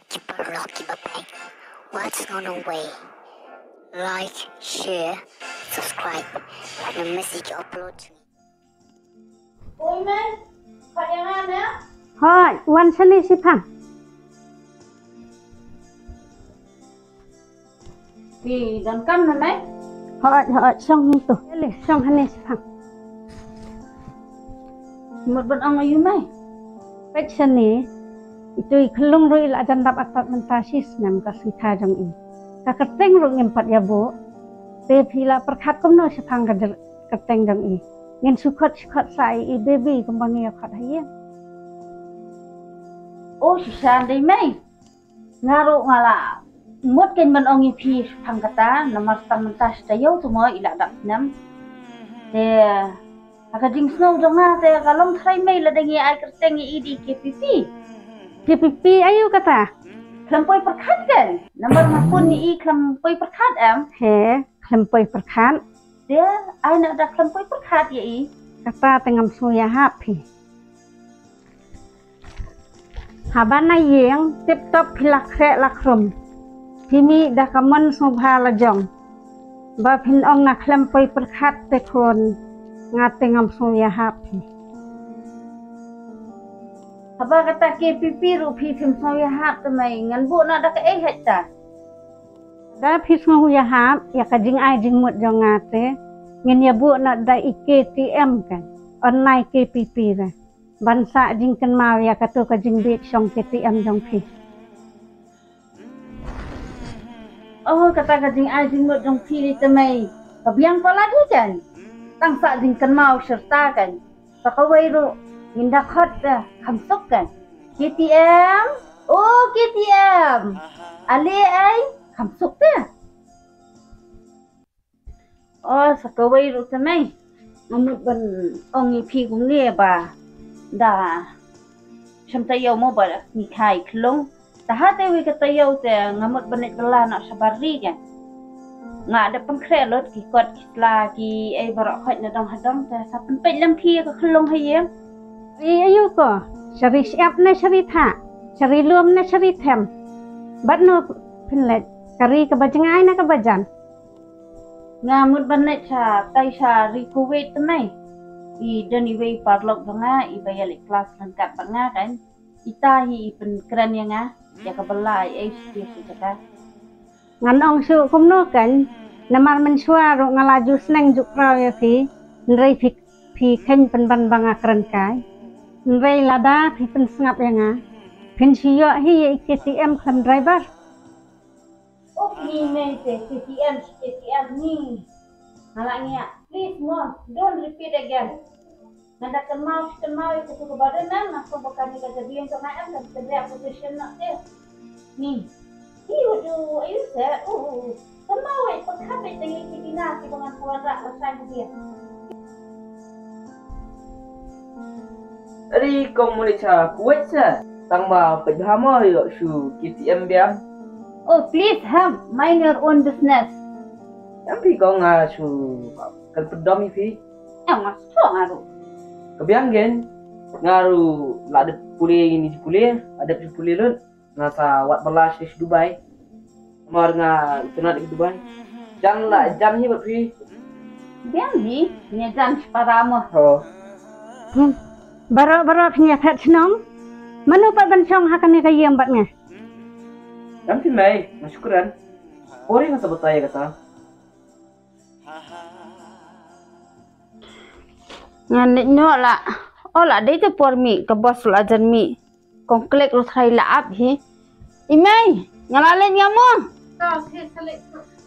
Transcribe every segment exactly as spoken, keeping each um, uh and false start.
Ki paralok kiba peit, wat sngewbha wei. Like, share, subscribe. Ym miss ïa ki upload. Oi, Mei. Khot ïa nga, Mei. Hooid, wan shane shiphang. Phi don kam ne, Mei? Hooid, hooid, shong hangto. Ïa le, shong hangne shiphang. Mut ban ong aïu, Mei? Peit shane. Itu i khyllung ruh i la jan dap atat mynta shi snem ka sngikha jong i. Ka kyrteng ruh ngim pat ïabuh. Te phi la pyrkhat kumno shaphang ka jyr-, kyrteng jong i? Ngin shu khot, shu khot sa ïa i baby kumba ngi ïa khot ha ïing. O shisha dei, Mei. Nga ruh nga la mut kein ban ong ïa phi shaphang kata, namar tang mynta shi taïew tu mo i la dap snem. Te ha ka jingsngew jong nga te ka long tharai, Mei, lada ngi ai kyrteng ïa i da i K P P. K P P aïu kata? Khlem poi pyrkhat kein. Namar nga khun ïa i khlem poi pyrkhat em. He, khlem poi pyrkhat. Te ai na da khlem poi pyrkhat ïa i. Kata te ngam sngewïahap phi. Haba na ïing tip top phi la khreh la khrum. Phi mih da ka mon sngewbha la jong. Ba phin ong na khlem poi pyrkhat te khun, nga te ngam sngewïahap phi. Haba kata K P P ruh phi phim sngewïahap te, Mei, ngan buh noh da kaei hata? Da phi sngewïahap ïa ka jingai jingmut jong nga te, ngin ïa buh noh da i K T M kan, online K P P re. Ban sah jingkynmaw ïa kato ka jingbieit shong K T M jong phi. Oh, kata ka jingai jingmut jong phi te, Mei, ka biang palat hi kan. Tang sah jingkynmaw shirta kan. Sa kawei ruh ngin da khot da kham suk kan. K T M, oh K T M, ale ai kham suk te. Oh, sa kawei ruh te, Mei. Nga mut ban ong ïa phi kumne ba da shim taïew mo ba ngi kha i khyllung. Te ha te wei ka taïew te nga mut ban leit bylla noh shabar ri kan. Nga dep pynkhreh lut ki kot ki sla kiei baroh khoit na dong ha dong, te sa pynpeit lem phi ïa ka khyllung ha ïing. Ri aïu ko? Sha ri shyiap ne sha ri thah? Sha ri lum ne sha ri them? Bad no phin leit, ka ri kaba jngai ne kaba jan? Nga mut ban leit shatai sha ri Kuwait te, Mei. I don iwei i paralok jong nga iba ïaleit klas ryngkat bad nga kan. Ita hi i pynkren ïa nga ïa ka bylla, ei ei shisha shisha ka. Ngan ong shuh kumno kan, namar mynshuwa ruh nga la ju sneng ju kraw ïa phi. Hynrei phi, phi kheiñ pynban ba nga kren kai. Hynrei lada phi pynsngap ïa nga, phin shu ïoh hi ïa i K T M khlem driver. Uf, ni, Mei, te K T M, K T M ni. Nga la ngiah. Please, Mom, don't repeat again. Nga da kynmaw, kynmaw ïa katu kaba dei, Mem, nga sngewbha kane ka jabieng jong nga em, kan kynriah position noh te. Ni. Hi, wadu, ayu te. Uh, uh, uh. Kynmaw ïa, pyrkhat ïa, te ngi ki dina kiba ngan wanrah la saiñ biang. Ri kong muli cha Kuwait sa, tang ba peit bha mo ïoh shu K T M biang. Oh, please, Ham, mind your own business. Em phi kong, nga shu kan pyndonkam ïa phi. Em nga shu nga ruh. Ka biang gen, nga ruh la dep pule ïa ini pule, la dep pule lut. Nga sa wad bylla sha Dubai. Namar nga itynnad ïa Dubai. Jan la jan hi bad phi. Biang hi, ngi jan shipara mo. Ho. Hmm. Baroh baroh phi ïa phet shnong. Mano pat ban shong ha kane ka ïing bad nga? Em phi Mei, nga shukran. Pori nga sa batai ïa kata. Ngan leit noh la. O la dei te por mih, ka bos la jan mih. Kong Klek ruh tharai la ap hi. I Mei, nga la leit nga mo.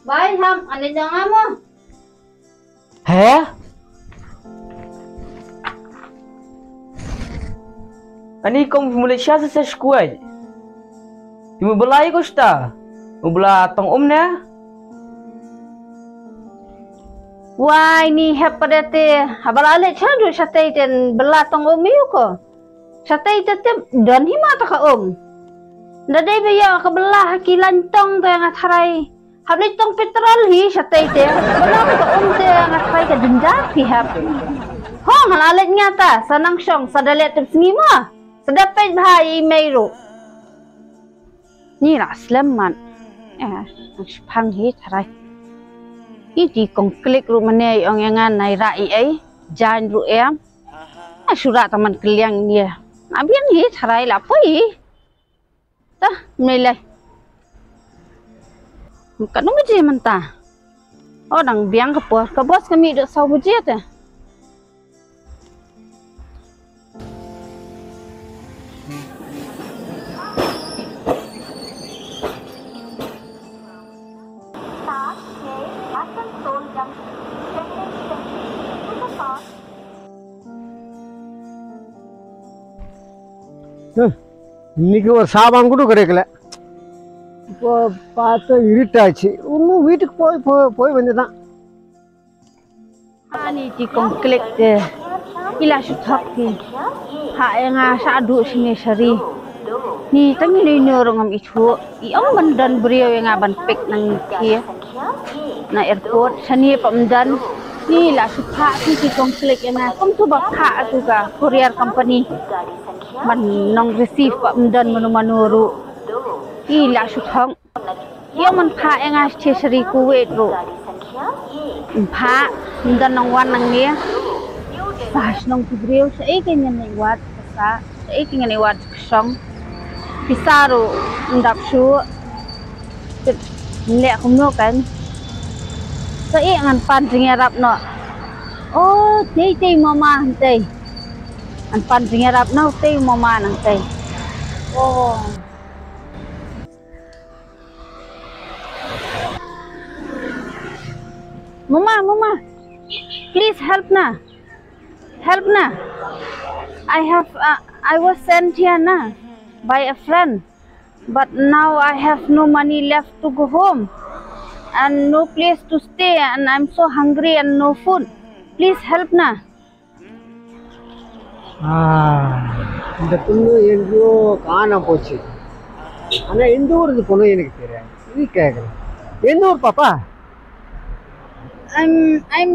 Bye Ham, nga leit nga mo. He? Ani kong phi Malaysia sa sa skuai. Phi mu belai ko sta. Mu bela tong um ne? Wai ni hep pada te. Haba la leit sha du shatei ten bela tong um ïu ko. Shatei te tip don hi ma ta ka um. Da dei ba ïa ka bela ha ki lain tong te nga tharai. Hap leit tong petrol hi shatei te. Bela ka um te nga tharai ka jynjar phi hap. Ho nga la leit nga ta sa nang shong sa da leit tip sngi ma. Sa da peit bha i Mei ruh. Ni la slem mat. Eh, nang shipang hi tharai. Iti kong klik ruh mane ong ïa nga nai ra i ei. Jan ruh em. Ai sura taman keliang ni. Na biang hi tharai la poi. Tah, mlei lei. Ka nong je mynta. Oh, dang biang ka por. Ka bos ka mih dok saw baje te. Huh, niki wa sabang kudu kare kala. Wa pata irita chi. Unu wit poi poi poi bende na. Ani ti kong klik te. Ila shu thok ti. Ha enga sa du sini sari. Ni tangi lui nurung am ithu. I ong ban don briew ïa nga ban pick nang thie na airport. Shane pa ym don. Ni la shu phah ti ti kong klik ïa nga. Kum tu ba phah tu ka courier company ban nong receive pa ym don manu manu ruh. Ni la shu thong. Ïa man phah ïa nga sha sri Kuwait ruh. Ym phah ym don nang wan nang ne. Sa shnong ki briew sa ei ka ngan ai wat ka sa. Sa ei ka ngan ai wat ka shong. Pisa ruh ndap shu. Leh kumno kan. Sa ei ngan pan jingïarap noh. Oh, tei tei mama tei. Ngan pan jingïarap noh tei mama nang tei. Oh. Mama, mama, please help na. Help na. I have, uh, I was sent here na by a friend, but now I have no money left to go home and no place to stay and I'm so hungry and no food. Please help na. Ah, இந்த பொண்ணு எங்கேயோ காணாம போச்சு. ஆனா எந்த ஊர் இந்த பொண்ணு எனக்கு தெரியாது. இது கேட்குறேன். எந்த ஊர் பாப்பா? I'm I'm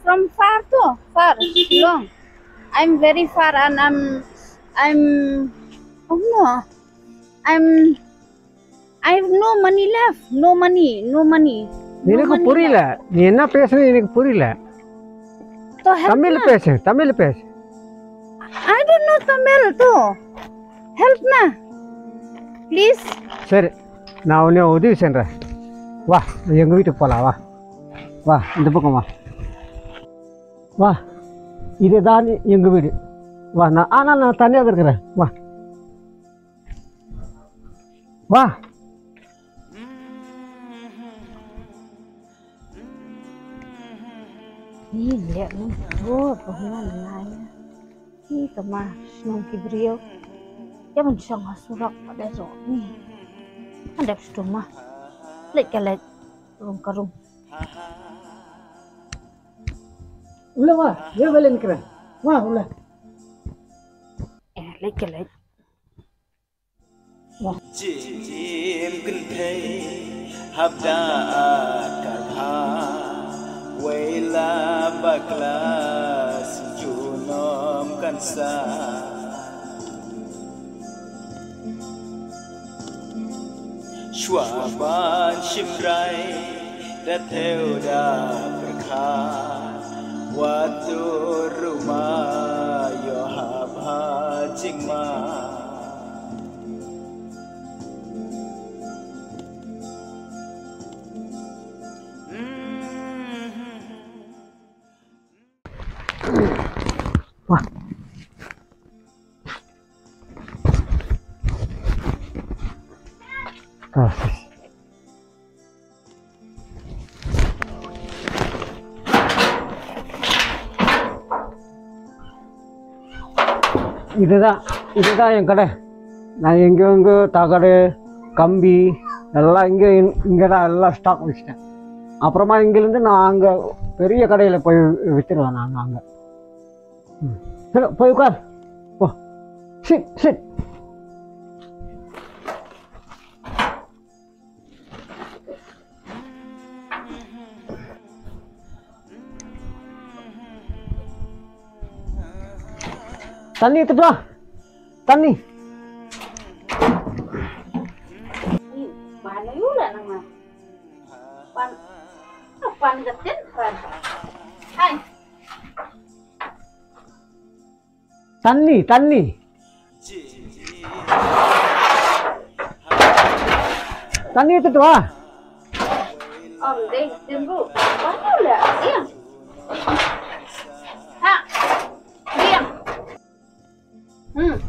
from far too, far, long. I'm very far and I'm I'm oh no, I'm I have no money left. No money. No money. No எனக்கு money புரியல. Left. நீ என்ன பேசுற எனக்கு புரியல. तो help ना. तमिल பேசு, तमिल பேசु. I don't know Tamil तो help ना. Please. சரி, நான் உன்னை உதவி செய்றேன். வா, எங்க வீட்டுக்கு போலாம். வா, வா, இந்த பக்கம் வா. வா, இதுதான் எங்க வீடு. வா, நான், ஆனா நான் தனியாக இருக்கிறேன். வா. Wah. Ih, lihat nih. Oh, pohon lain. Ih, kemah, senang ki brio. Ya, mencong surok pada rok nih. Ada setengah. Lek kelek, rung kerung. Ula wah, ya balen keren. Wah, ula. Eh, lek kelek. Jim kynthei hap da kar pha wei la bakla si junom kan sa. Shuwa ban shim rai da thew da pyrkhat wat dur ruma ïoh hap ha jingma. Wah. Ah. Ida da, ida da yang kada. Na yang yang ke tagade kambi, ella yang yang da ella stock wista. Aprama yang gelende na anga peria kada le poi witir la na anga. Hmm. Hello, poi ukar. Oh, sit, sit. Tani tu dah. Tani. Pan, pan ka tin pan. Hai. Tanni, Tanni. Tanni tu tu ah. Om ding, ding bu. Pan tu le. Iya. Ha. Iya. Hmm.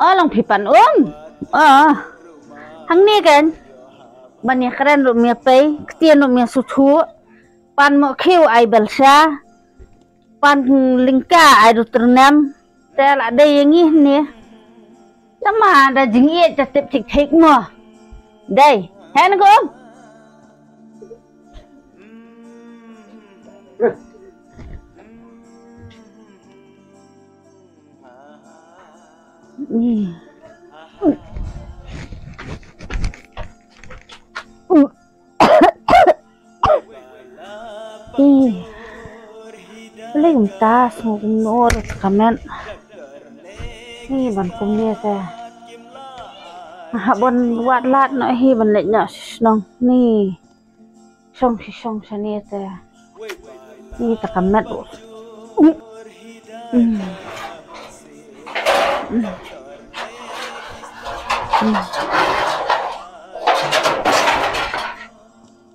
O, long phi pan um. O. Hangne kan. Ban ïa kren ruh mia pei, ktien ruh mia suthu. Pan mo khiu ai belsha. Pan lingka ai ruh ternem. Te la dei ïa ngi ne. Tama da jingïeit da tip thik thik mo. Dei. Hen ko. Ih. Lei kumta sngew kumno ruh ka met. Ih, ban kumne te. Ha ban wad lad noh hi ban leit noh sha shnong. Ni. Shong shi shong shane te. Ni ta ka met. Mm. Mm. Mm.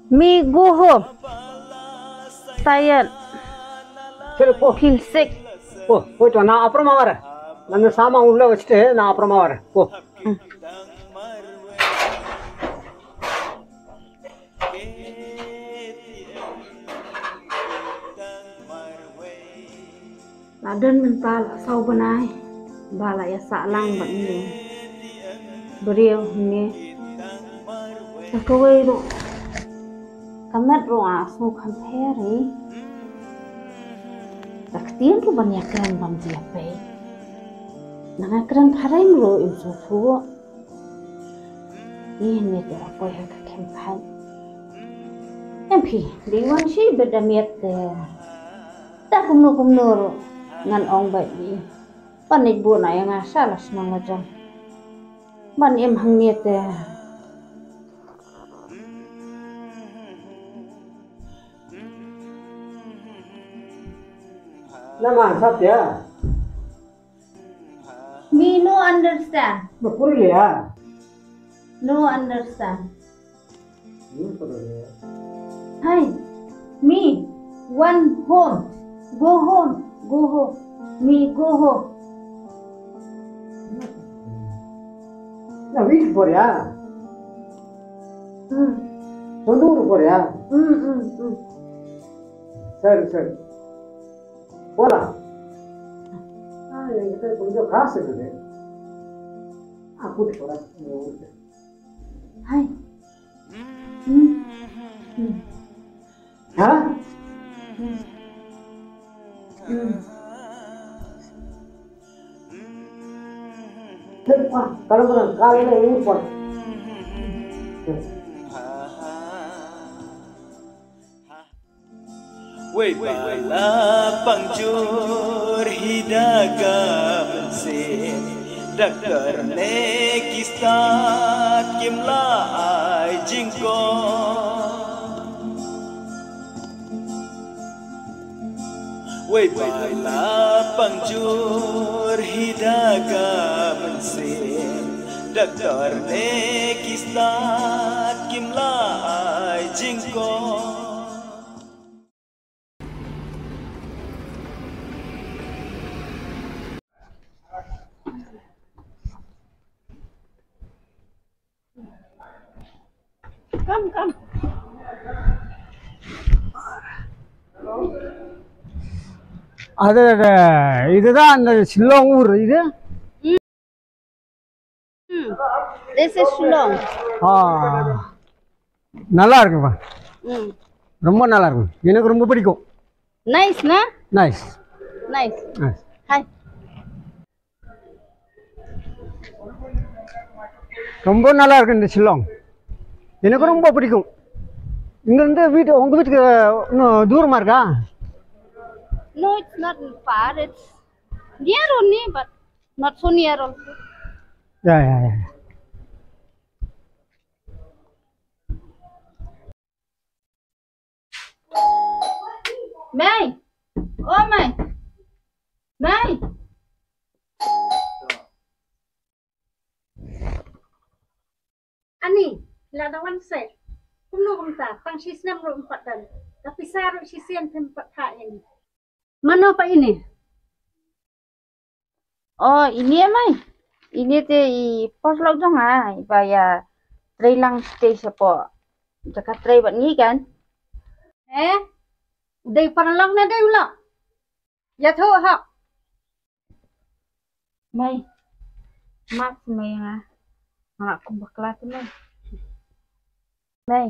Mi go home. Tired. Chalo, po. Feel sick. Po, po, to na apro mawara. Nang sama ulo wachte na apro mawara. Po. Mm. La don mynta la saw bnai ba la ïa sah lang bad une u briew hangne. Sa kawei ruh ka met ruh nga sngew kham pher hi. Ka ktien ruh ban ïa kren bam ji ïa pei. Nang ïa kren phareng ruh im sngewthuh. Ih, ngi te la poi ha ka khem khan. Em phi, dei wan shi bad da miet te. Ta kumno kumno ruh ngan ong bad ih. Ban ih buh na ïa nga sha la shnong la jong. Ban im hangne te. Na ma sap ya. Me no understand. Ba Purulia. No understand. Me Purulia. Hi. Me. One home. Go home. Go home. Me go home. Na wik Purulia. Hmm. Sondur Purulia. Hmm, hmm, hmm. Sir, sir. Bola. Ah, yang kita punya kasih tu deh. Aku di bola. Hai. Hmm. Hmm. Hah? Hmm. Kalau kalau kalau ini pun. Wei ba la pang jur hi da ka mynsiem, doctor ne ki stad kim la ai jingkor. Wei ba la pang jur hi da ka mynsiem, doctor ne ki stad kim la ai jingkor. Come, come. Ada, ada. Itu dah, ada Shillong ur itu. Hmm. This is Shillong. Ah. Nallar ke ba? Hmm. Rombo nallar ke. Ini ke rombo pediko. Nice na? Nice. Nice. Nice. Hai. Rombo nallar ke di Shillong. Ini ke rombo pediko. Ingin de bit, ong bit ke no dur marga. No, it's not far. It's near only, but Not so near also. Ya, ya, ya. Mei. Oh, Mei. Mei. Ani, la da wan se. Kumno kumta, tang shisnem ruh em pat don. Ka pisa ruh shisien phim pat ha ini. Mano pa ini? Oh, ini ya, Mei. Ini te i paralok jong nga, i ba ïa trei lang shatei shapoh jaka trei bad ngi kan. Eh? U dei paralok ne dei u lok? Ïathuh hok. Mei. Map Mei nga. Nga kum bakla te Mei. Mei.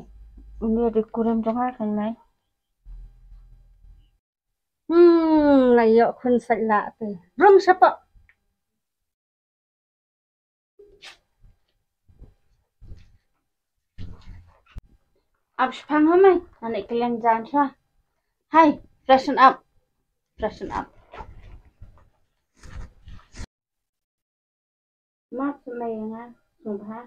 Ini dei kurim jong nga kan Mei. Hmm, la ïoh khun sait lah te. Rung shapoh. Ap shipang ha Mei. Ani kelen jan sha. Hai, freshen up. Freshen up. Map Mei nga, sngewbha.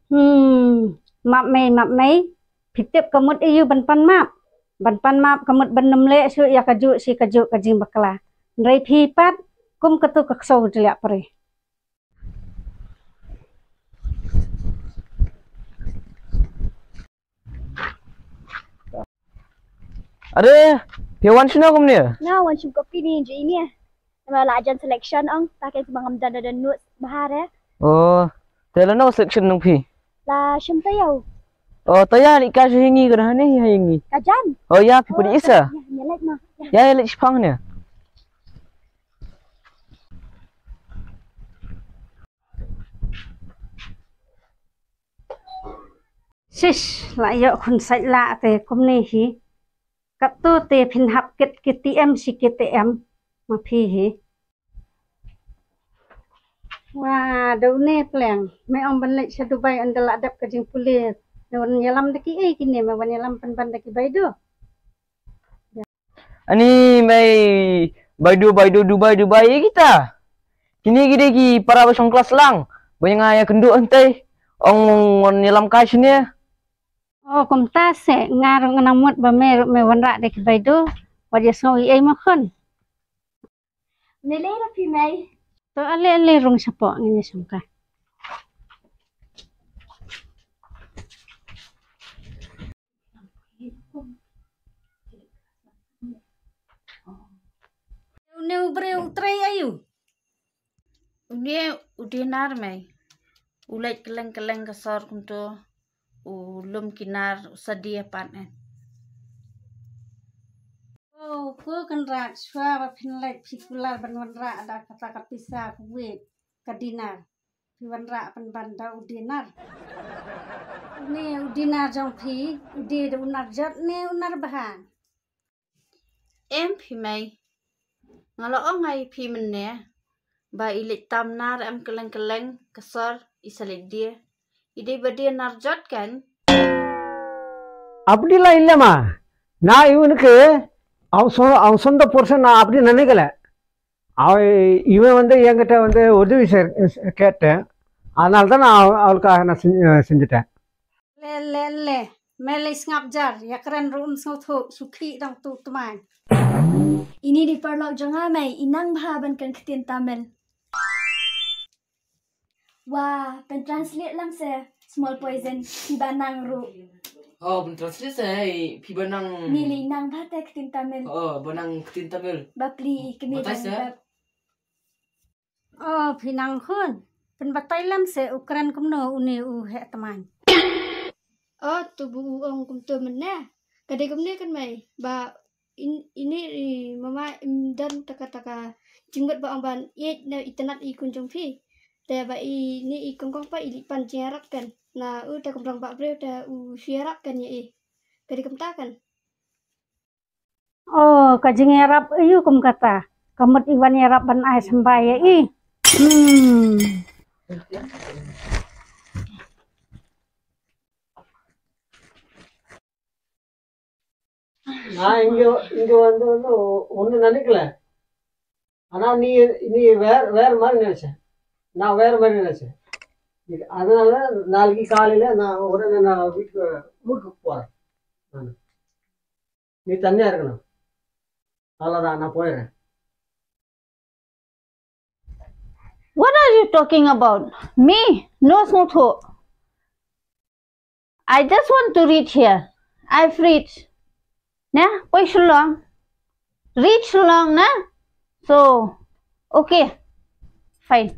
Hmm, map Mei, map Mei. Phi tip ka mut aïu ban pan map. Ban pan map ka mut ban nym leh shuh ïa kajuh shi kajuh ka jingbakla. Hynrei phi pat, kum katu ka ksew jliah pyrshah. Are, phi wan shano kumne? Nga wan shim kopi ni ju ini. Namar la jan selection ong, ta ken sibang am dan dan nut bahar eh. Oh, te lano selection nong phi? La shim taïew. Oh, taïew ni ka shi ngi ka hane hi ngi. Ka jan. Oh ya, phi pudi isa. Ya, ya lek ma. Ya, ya lek shipang ne. Shish, la ïoh khun sait lah te kumne hi. Katto te phin hap kit K T M shi K T M ma phi hi. Wa, da une pleng. Me ong ban leit sha Dubai ynda la dep ka jingpule. Me wan ïalam da ki ei kine, me wan ïalam pynban da ki Baidu. Ani Mei Baidu, Baidu, Dubai, Dubai, ïa kita. Kine ki dei ki para ba shong klas lang. Ba nga ïa kynduh hyntai. Ong wan ïalam kai shane. Oh, kumta se, nga ruh nga nang mut ba me ruh me wanrah da ki Baidu. Wat ïa sngew ei ei ma khun. Ne lei ruh phi Mei. To ale ale rung shapoh ngin ïa shongkai. Une u briew u trei aïu? Une u dei nar Mei. U leit kylleng kylleng ka sor kumto. U lum ki nar u sadia pat en. Oh, ko Kynrad, shuwa ba phin leit phi kular ban wanrah da kata ka pisa ka wit ka dinar. Phi wanrah pynban da u dinar. Une u dinar jong phi, u dei da u nar jot ne u nar bha? Em phi Mei. Nga la ong ai phi mynne ba i leit tam nar em kylleng kylleng ka sor i sa leit die. I dei ba die nar jot kan? Apdi la illa ma. Na iun ke au son au son da portion na apdi nane kala. Au iwe wande yang kete wande odu iser kete. Anal da na au ka na sinjita. Le, le, le. Me lei sngap jar, ïa kren ruh um sngewthuh, shu khih dang tu tmai. Ini dei paralok jong nga Mei, i nang bha ban kren ktien Tamil. Wa, pyn translate lang se, small poison, phi ba nang ruh. Oh, pyn translate se, eh, phi ba nang. Ni lei nang bha te ktien Tamil. Oh, ba nang ktien Tamil. Bapli, kmie batai se. Oh, phi nang khun. Pynbatai lem se u kren kumno une u heh tmaiñ. Oh, to ba u ong kumto mynne. Ka dei kumne kan Mei. Ba in, ini i mama im don taka taka jingmut ba ong ban ïeit na itynnat i khun jong phi. Te ba ini i kongkong pa i leit pan jingïarap kan. Na u te kumrang ba briew te u shu ïarap kan ïa i. Ka dei kumta kan. Oh, ka jingïarap aïu kum kata. Ka mut i wan ïarap ban ai symbai ïa i. Hmm. Na, injo, injo, injo, injo, unde nani kle? Ana ni ni wer wer mar ne se. Na wer mar ne se. Ana na na lagi kali le na ora na na wit wit por. Ni tanya kana. Ala da na poire. What are you talking about? Me? No sngewthuh. I just want to read here. I've read. Na, poi Shillong. Read Shillong na. So, okay. Fine.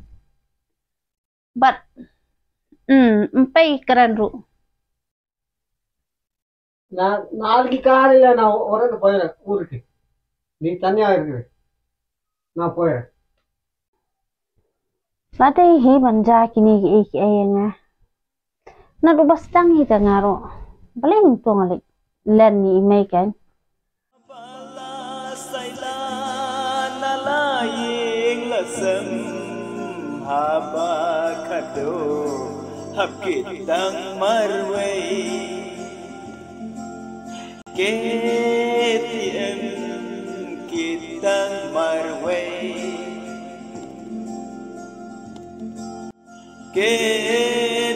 But, mm, mpai keren ru. Na, na algi kare la na ora na poira urke. Ni tanya urke. Na poira. Lada hi ban ja kini ki ei ki ei nga. Na du bas tang hi ta nga ro. Baleng tu nga lek len ni i mei kan. Haba khado hap kitang marwei. K T M kitang marwei. K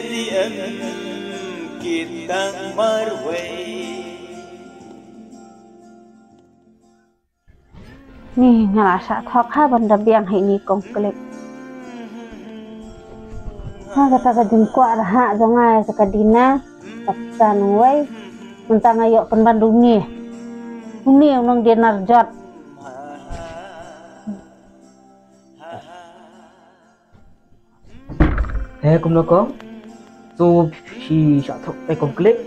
T M kitang marwei. Ni nga la sah thok ha ban da biang hi ni kong klik. Ha kata ka jingkwah raha jong nga sa ka dina. Kapsa nang wei. Mynta nga ïoh pynban duni. Duni nang dinar jot. He kumno kong? So shi sha thok ai kong klik.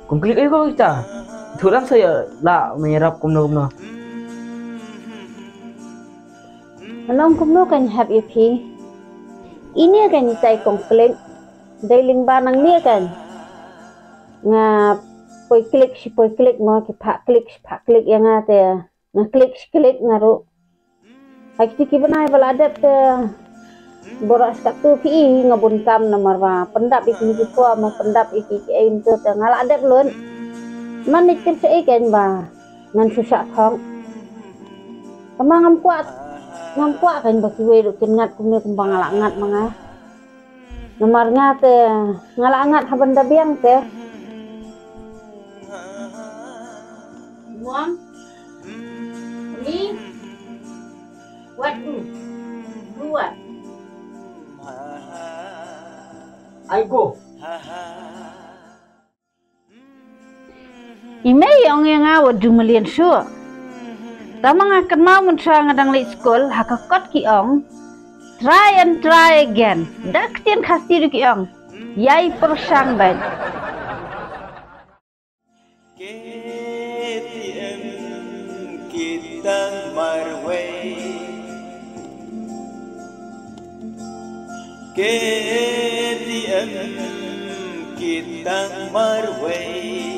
Kong klik ai kong ita. Thurang saya la menyerap kumno kumno. Nong kumno kan hap ïa phi. Ini kan itai kong klik. Dei lyngba nang ni kan. Nga poi klik shi poi klik mo ki pha klik shi pha klik ïa nga te. Nga klik shi klik nga ruh. Hai kiti ki bnai ba la dep te. Bora skat tu ki i nga bun kam namar ba pyndap i ki ki ko ma pyndap i ki ki ei ntu te nga la dep lut. Man ni kir sa i ken ba ngan su sa thong. Kama ngam kwah ngam kwah kan ba ki wei ruh kin ngat kumne kumba nga la ngat ma nga. Namar nga te nga la ngat ha ban da biang te. Muang. Ni. Wat tu. Tu wat. Ai go. I mei i ong ïa nga wat ju mlien shuh. Tama nga kynmaw mynta nga dang leit skul ha ka kot ki ong. Try and try again. Da ktien Khasi ruh ki ong. Ïai pyrshang beit. K T M kitang marwei. K T M kitang marwei.